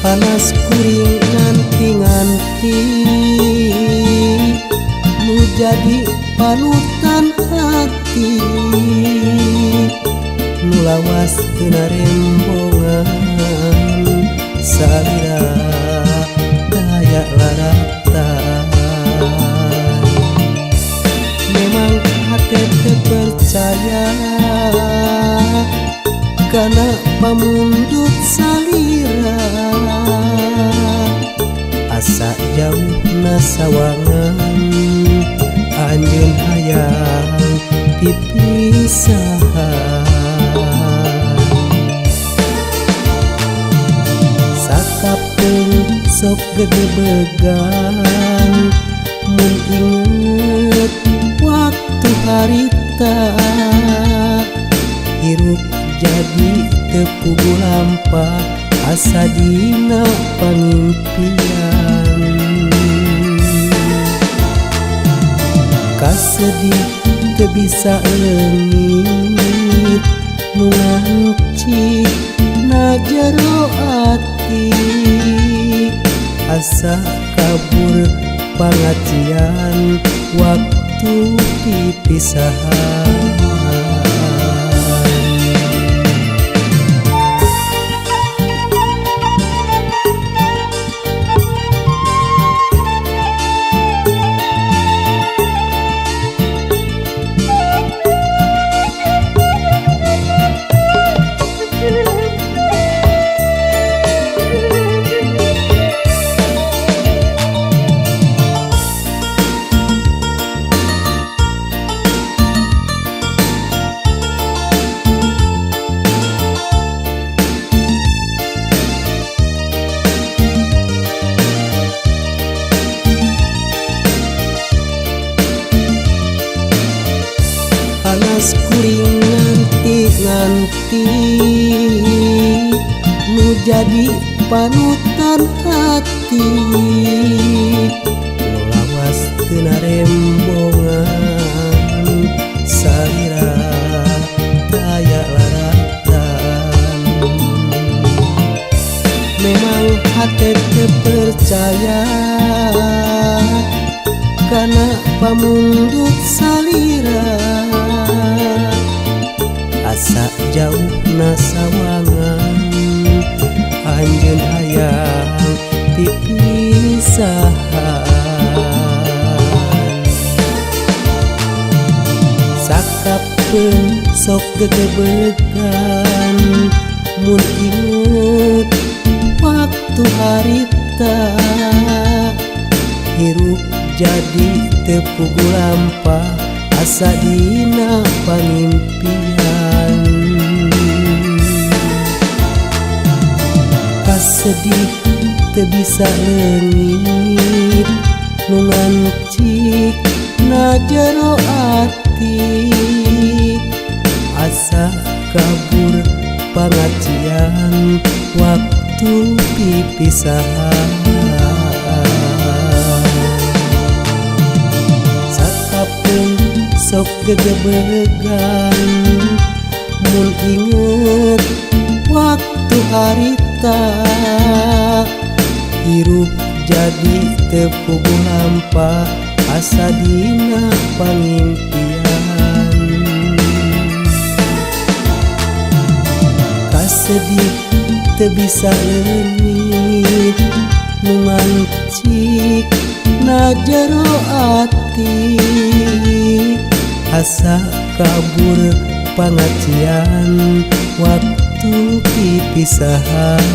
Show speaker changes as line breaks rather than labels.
Panas kuring nganti-nganti nu jadi panutan hati, nu lawas teu narembongan salira daya laratan. Memang hate teu percaya kana pamundut salira, asa jauh nasawangan anjeun hayang pipisahan. Sakapeung sok gegebegan mun inget waktu harita, hirup jadi teu puguh lampah asa dina pangimpian. Kasedih teu bisa leungit nu nganci na jero ati, asa kabur pangajian waktu pipisahan. Panas kuring nganti-nganti nu jadi panutan hati, nu lawas teu narembongan salira daya laratan. Memang hate teu percaya kana pamundut salira, asa jauh nasawangan anjeun hayang pipisahan. Sakapeung sok gegebegan mun inget waktu harita, hirup jadi teu puguh lampah asa dina pangimpian. Kasedih teu bisa leungit nu ngancik na jero ati, asa kabur pangajian waktu pipisahan. Sakapeung sok gegebegan mun inget waktu harita, hirup jadi teu puguh lampah asa dina pangimpian. Kasedih teu bisa leungit nu ngancik na jero ati, asa kabur pangajian waktu pipisahan.